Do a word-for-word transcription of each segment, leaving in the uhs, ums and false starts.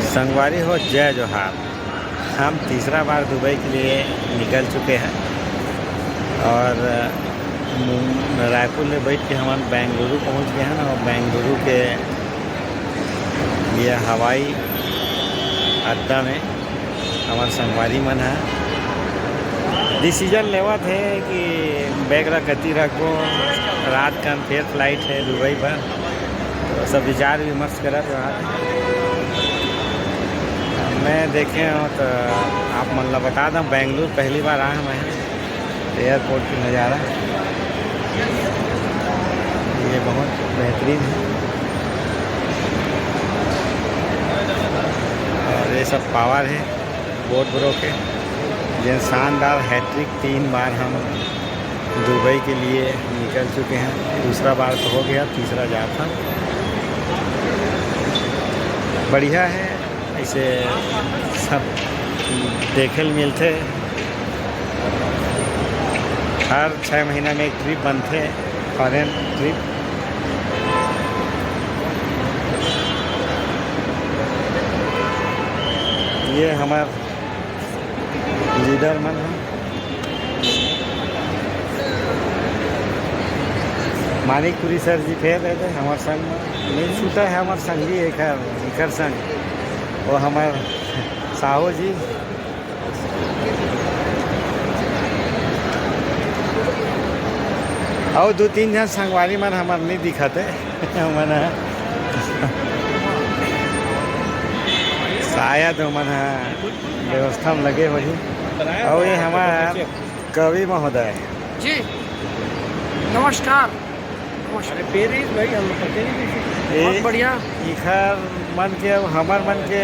संगवारी हो, जय जोहार। हम तीसरा बार दुबई के लिए निकल चुके हैं और मुं-, रायपुर ले बैठ के हमन बेंगलुरु पहुंच गए हैं और बेंगलुरु के ये हवाई अड्डा में हमर संगवारी मन ह डिसीजन लेवत हे कि बैग ला कति रखबो, रात कन फेर फ्लाइट है दुबई बर, तो सब विचार विमर्श करत रहत हे। मैं देखे हूँ तो आप मन ला बता दूँ, बेंगलुरु पहली बार आए हैं मैं, एयरपोर्ट की नज़ारा ये बहुत बेहतरीन है। और ये सब पावर है बोट ब्रो के, जिन शानदार हैट्रिक, तीन बार हम दुबई के लिए निकल चुके हैं। दूसरा बार तो हो गया, तीसरा जात था। बढ़िया है, ऐसे सब देखे ल मिलथे। हर छः महीना में एक ट्रिप बनथे, फॉरेन ट्रिप। ये हमार लीडर मन है। मानिकपुरी सर जी फेर रहे थे हमार संग में। नहीं छूटा है हमार संगी एकर, एकर संग। वो हमार साहू जी। अउ दू तीन झन संगवारी मन हमर नहीं दिखत है। मन ह शायद ओमन ह व्यवस्था में लगे होही। अउ ये हमार कवि महोदय। जी, नमस्कार। नमस्कार। अरे, पेरिस भाई, हम लोग पते नहीं कैसे। ए, बहुत बढ़िया। इखर मन के, हमर मन के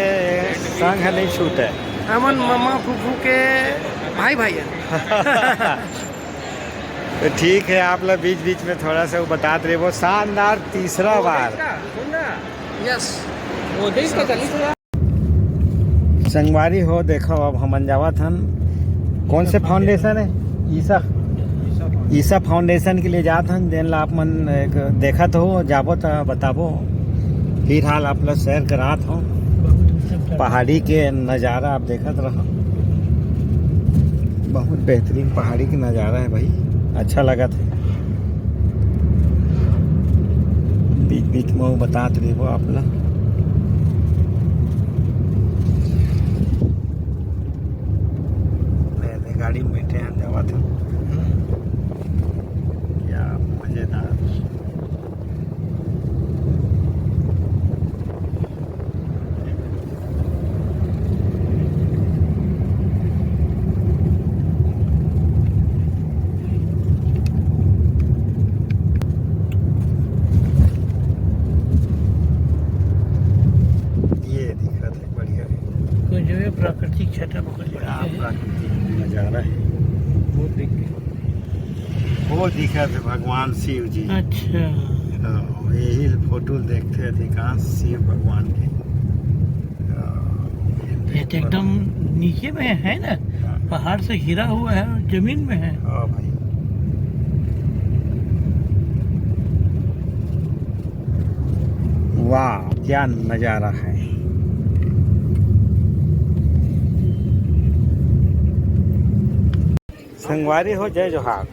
संग ह नहीं छूटे। हमन ममा फूफू के भाई भाई है। तो ठीक है, आप ला बीच बीच में थोड़ा सा वो बतात रहे, वो शानदार तीसरा बार। यस। वो देख के चली थोड़ा। संगवारी हो, देखो, अब हमन जावत हन, कौन से फाउंडेशन है? ईसा, ईसा फाउंडेशन के लिए जात हन, जेन ला आप मन एक देखत हो, जाबो त बताबो। फिलहाल आप ला शेयर करात हो, पहाड़ी के नज़ारा आप देखत रहो, बहुत बेहतरीन पहाड़ी के नज़ारा है भाई, अच्छा लगत है। बीच बीच में वो बतात रहिबो आप ला। नए नए गाड़ी में बैठे हैं, जावत हैं। क्या मज़ेदार। ये दिखत है, बढ़िया है। तो जो है प्राकृतिक छटा बहुत क्या बढ़िया है। प्राकृतिक नज़ारा है। वो देख के। वो दिखत है भगवान शिव जी। अच्छा। हाँ, यही फोटो देखते अधिकांश शिव भगवान के। हाँ, ये तो एकदम नीचे में है ना, हाँ। पहाड़ से घिरा हुआ है और जमीन में है। हाँ भाई। वाह, क्या नज़ारा है। संगवारी हो, जय जोहार।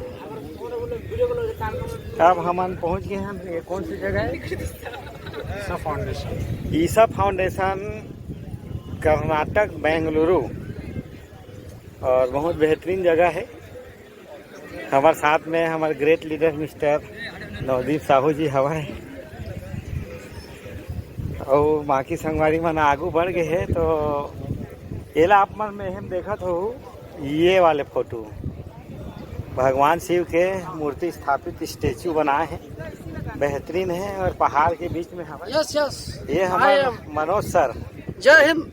अब हमन पहुंच गए हैं, ये कौन सी जगह है? ईसा फाउंडेशन। ईसा फाउंडेशन, कर्नाटक, बेंगलुरु, और बहुत बेहतरीन जगह है। हमारे साथ में हमारे great leader mister Navdeep Sahu ji हवा है, और बाकी संगवारी मन आगू बढ़ गए हैं। तो एला आप मन में हम देखत हो, ये वाले फोटो भगवान शिव के मूर्ति स्थापित स्टैचू बनाए हैं, बेहतरीन है और पहाड़ के बीच में हवा। Yes, yes. ये हमारे मनोज सर। जय हिंद,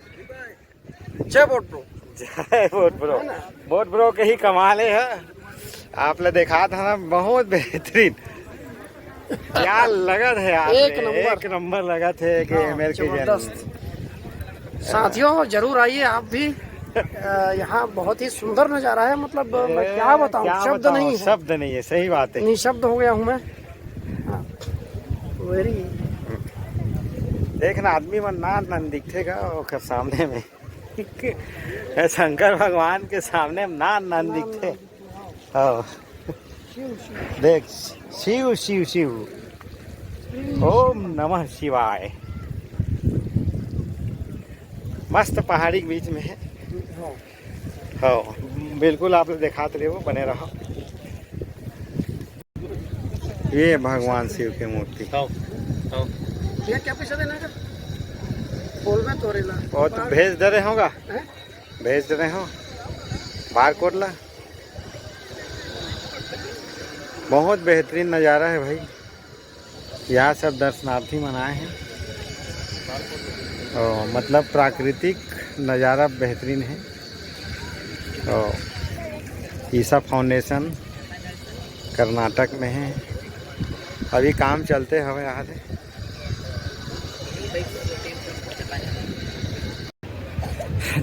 जय बोट ब्रो। जय बोट ब्रो। है ना? बोट ब्रो के ही कमाल है, आप ले देखा था ना, बहुत बेहतरीन। क्या लगत है यार, एक नंबर। एक नंबर लगत है कि हाँ, एमएल के जन। जबरदस्त। साथियों, जरूर आइए आप भी। अ, यहाँ बहुत ही सुंदर नज़ारा है, मतलब, मैं ए, क्या बताऊँ, क्या शब्द बताऊँ, नहीं है। शब्द नहीं है, सही बात है। निशब्द हो गया हूँ मैं। हाँ। वेरी देख ना, आदमी मन नान नान दिखथे गा ओकर सामने में। शंकर भगवान के सामने में नान नान दिखथे। हाँ। देख, शिव शिव शिव, ओम नमः शिवाय। मस्त पहाड़ी के बीच में है। हाँ, बिल्कुल आप लोग देखात रहो, बने रहो। ये भगवान शिव के मूर्ति। हाँ, हाँ। भैया, क्या पैसा देना है? बोल में तोरे ला। और तो भेज दे रहे होगा। हैं? भेज दे रहे हो बारकोड ला। बहुत बेहतरीन नज़ारा है भाई। यहाँ सब दर्शनार्थी मन आए हैं। ओ, मतलब प्राकृतिक नज़ारा बेहतरीन है। ओ, ईसा फाउंडेशन कर्नाटक में है। अभी काम चलते हवे यहाँ से।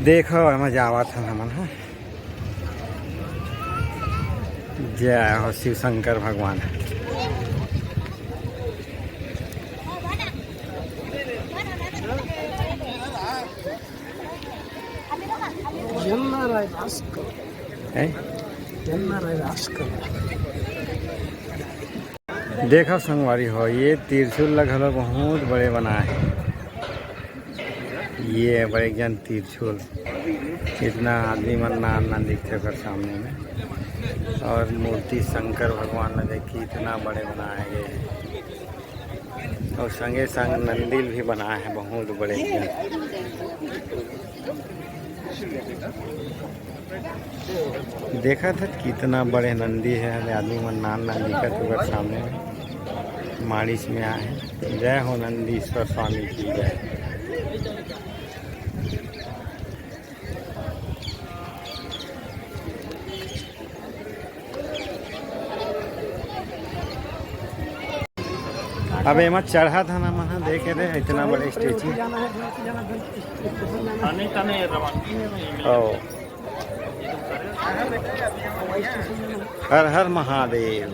देखो, एमा जावत हन हमन ह। जय हो शिव शंकर भगवान। हैं? देखो संगवारी हो, ये त्रिशूल ला घलो बहुत बड़े बनाए हे। ये बड़े जन त्रिशूल, इतना आदमी मन नान नान दिखथे ओकर सामने में। और मूर्ति शंकर भगवान ला देखिए, इतना बड़े बनाए गए हे। और संगे संग नंदी ल भी बनाए हे बहुत बड़े जन। देखत हत कितना बड़े नंदी हे, अरे आदमी मन नान नान दिखत हे ओकर सामने में। माड़ीस में आए हे। जय हो नंदीश्वर स्वामी की जय। अब एमा चढ़त हन हमन ह, देखे रे, इतना बड़े स्टैचू। खाने का नहीं है, रवानगी है ना, ये मिला ओ। हर हर महादेव।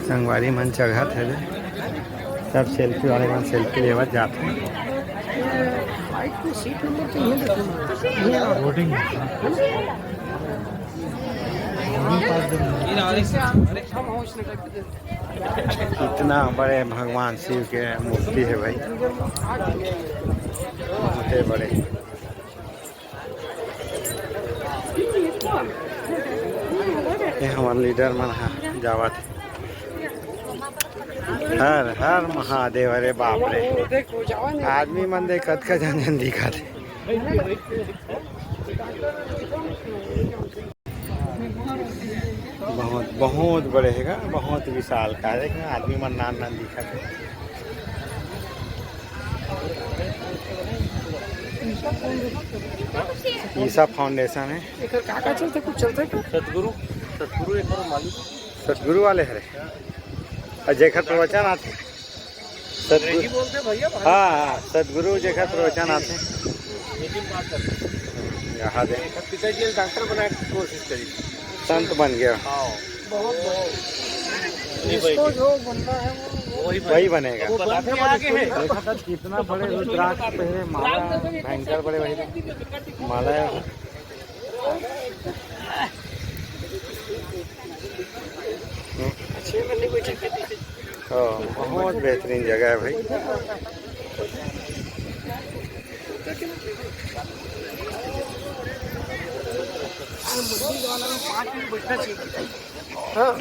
संगवारी मन चघत हे, सब सेल्फी वाले मन सेल्फी लेवत जात हे। बोर्डिंग है। इतना बड़े भगवान शिव के मूर्ति हे भाई, बहुते बड़े। ये हमर लीडर मन ह जावत हे। हर हर महादेव। अरे बाप रे, आदमी मन देख कतका झन झन दिखत हे। बहुत, बहुत बड़े हे गा, बहुत विशाल का हे। देख ना, आदमी मन नान नान दिखत हे। ईसा फाउंडेशन हे। एकर का का चलथे? कुछ चलथे का? सतगुरु, सतगुरु एक बार मालिक। सतगुरु वाले हरे। अउ जेकर प्रवचन आथे। सतगुरु। अंग्रेजी बोलते भैया, भाई। हाँ, हाँ, सतगुरु जेकर प्रवचन आथे। हिंदी में बात करते। यहाँ दे। पिताजी ने डॉक्टर बनाने की कोशिश करी। संत बन गया। हाँ। बहुत, बहुत। नहीं भाई। इसको जो बनना है, वो वही वही बनेगा। वो बन के आगे है। देखा था कितना बड़े रुद्राक्ष पहने, माला, भयंकर बड़े, वही माला है। हाँ, बहुत बेहतरीन जगह है भाई। हाँ।